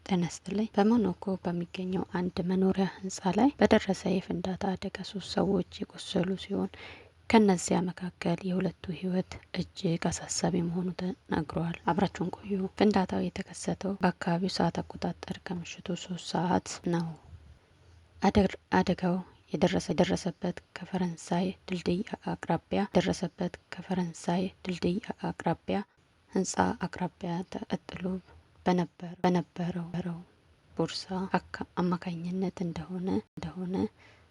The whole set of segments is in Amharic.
ጤና ይስጥልኝ። በሞናኮ በሚገኘው አንድ መኖሪያ ህንፃ ላይ በደረሰ የፍንዳታ አደጋ ሶስት ሰዎች የቆሰሉ ሲሆን ከነዚያ መካከል የሁለቱ ህይወት እጅግ አሳሳቢ መሆኑ ተነግሯል። አብራችሁን ቆዩ። ፍንዳታው የተከሰተው በአካባቢው ሰዓት አቆጣጠር ከምሽቱ 3 ሰዓት ነው። አደጋው የደረሰበት ከፈረንሳይ ድልድይ አቅራቢያ ደረሰበት ከፈረንሳይ ድልድይ አቅራቢያ ህንፃ አቅራቢያ ተጥሎ በነበረው ቦርሳ አማካኝነት እንደሆነ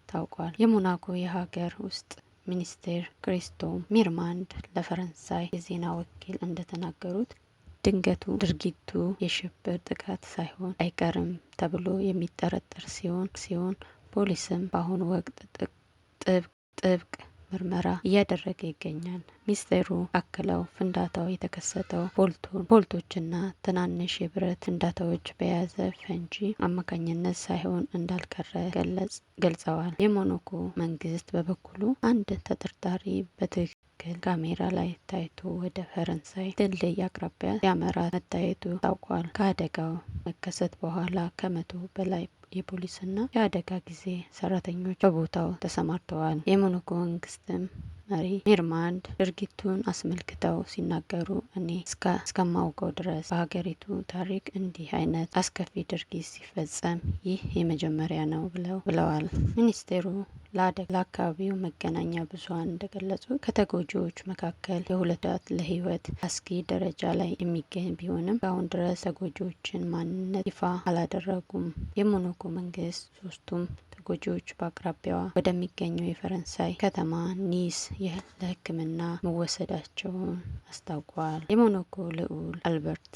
ታውቋል። የሞናኮ የሀገር ውስጥ ሚኒስቴር ክሪስቶፍ ሚርማንድ ለፈረንሳይ የዜና ወኪል እንደተናገሩት ድንገቱ ድርጊቱ የሽብር ጥቃት ሳይሆን አይቀርም ተብሎ የሚጠረጠር ሲሆን ፖሊስም በአሁኑ ወቅት ጥብቅ ምርመራ እያደረገ ይገኛል። ሚኒስቴሩ አክለው ፍንዳታው የተከሰተው ቦልቶችና ትናንሽ የብረት ፍንዳታዎች በያዘ ፈንጂ አማካኝነት ሳይሆን እንዳልቀረ ገልጸዋል። የሞናኮ መንግስት በበኩሉ አንድ ተጠርጣሪ በትክክል ካሜራ ላይ ታይቶ ወደ ፈረንሳይ ድልድይ አቅራቢያ ሲያመራ መታየቱ ታውቋል። ከአደጋው መከሰት በኋላ ከ100 በላይ የፖሊስና የአደጋ ጊዜ ሰራተኞች በቦታው ተሰማርተዋል። የሞናኮ መንግስት መሪ ሚርማንድ ድርጊቱን አስመልክተው ሲናገሩ እኔ እስከማውቀው ድረስ በሀገሪቱ ታሪክ እንዲህ አይነት አስከፊ ድርጊት ሲፈጸም ይህ የመጀመሪያ ነው ብለዋል። ሚኒስቴሩ ለአካባቢው መገናኛ ብዙኃን እንደገለጹ ከተጎጂዎች መካከል የሁለቱ ለህይወት አስጊ ደረጃ ላይ የሚገኝ ቢሆንም እስካሁን ድረስ ተጎጂዎችን ማንነት ይፋ አላደረጉም። የሞናኮ መንግስት ሶስቱም ተጎጂዎች በአቅራቢያዋ ወደሚገኘው የፈረንሳይ ከተማ ኒስ ለሕክምና መወሰዳቸውን አስታውቋል። የሞናኮ ልዑል አልበርት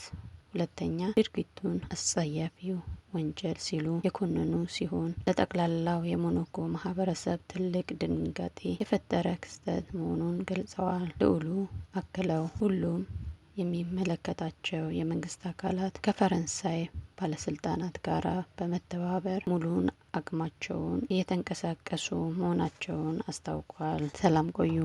ሁለተኛ ድርጊቱን አስጸያፊው ወንጀል ሲሉ የኮነኑ ሲሆን ለጠቅላላው የሞናኮ ማህበረሰብ ትልቅ ድንጋጤ የፈጠረ ክስተት መሆኑን ገልጸዋል። ልዑሉ አክለው ሁሉም የሚመለከታቸው የመንግስት አካላት ከፈረንሳይ ባለስልጣናት ጋር በመተባበር ሙሉን አቅማቸውን እየተንቀሳቀሱ መሆናቸውን አስታውቋል። ሰላም ቆዩ።